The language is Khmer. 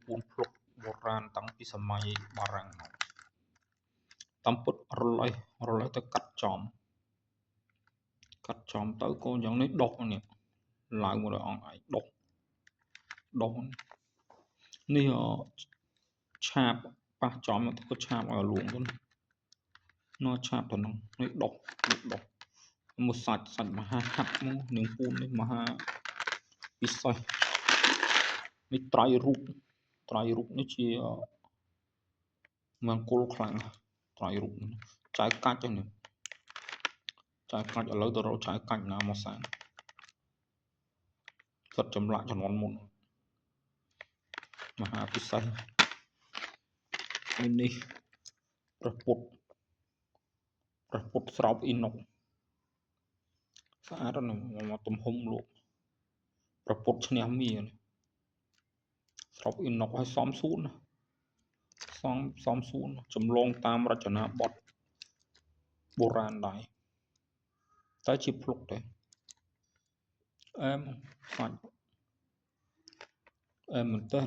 ពូនភ្លុកបុរាណតាំងពីសម័យបារាំងមកតាមពុតរលេះរលេះទៅកាត់ចំកាត់ចំទៅកូនយ៉ាងនេះដុះនេះឡើងមកដល់អង្គឯងដុះដុះនេះឆាបប៉ះចំទៅក៏ឆាបឲ្យលួងទៅនោះឆាបទៅនោះនេះដុះដុះមួយសាច់សាច់មហាហាប់មកនាងពូននេះមហាពិសេសនេះត្រៃរូបត្រៃរូបនេះជាមង្គលខ្លាំងត្រៃរូបចៅកាច់នេះចៅកាច់ឥឡូវទៅរកចៅកាច់ណាមកសាងសិតចម្លាក់ជំនាន់មុនមហាពិសេសហើយនេះព្រះពុទ្ធព្រះពុទ្ធស្រោបអ៊ីណុកស្អាតណាស់មកទំហំលោកព្រះពុទ្ធឈ្នះមាស្រោបអ៊ីណុកឲ្យសំសួនសំសំសួនចម្លងតាមរចនាបថបុរាណដែរតែជាភ្លុកទេអែមសាច់អែមមែនតើ